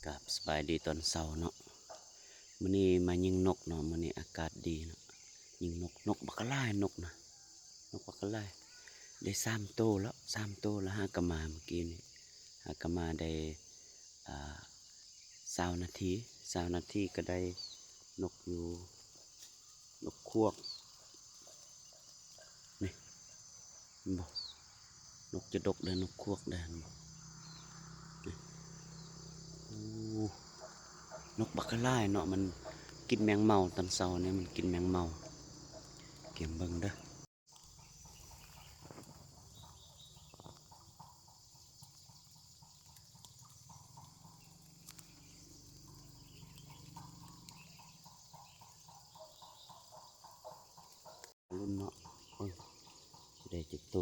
ຄັບ ສະບາຍດີຕອນເຊົ້າເນາະ. ມື້ນີ້ມາຍິງນົກເນາະ, ມື້ນີ້ອາກາດດີເນາະ. ຍິງນົກ, ນົກບັກຫຼາຍ, ນົກນະ, ນົກບັກຫຼາຍ. ໄດ້ສາມໂຕແລ້ວ, ສາມໂຕແລ້ວ. ຫາກະມາມື້ກີ້ນີ້, ຫາກະມາໄດ້ ອ່າ ຊາວນາທີ, ຊາວນາທີກະໄດ້ນົກຢູ່ ນົກຂວກ. ນີ້ ເຫັນບໍ່? ນົກຈະດົກເດ້, ນົກຂວກເດ້, ເຫັນບໍ່? ນີ້ ໂອ້ ນົກບັກຫຼາຍເນາະ. ມັນກິນແມງເມົາ, ຕອນເຊົ້ານີ້ມັນກິນແມງເມົາ. ກຽມເບິ່ງເດີ. ລຸ້ນເນາະ, ໂອ້ຍ ຊິໄດ້ຈັກໂຕ.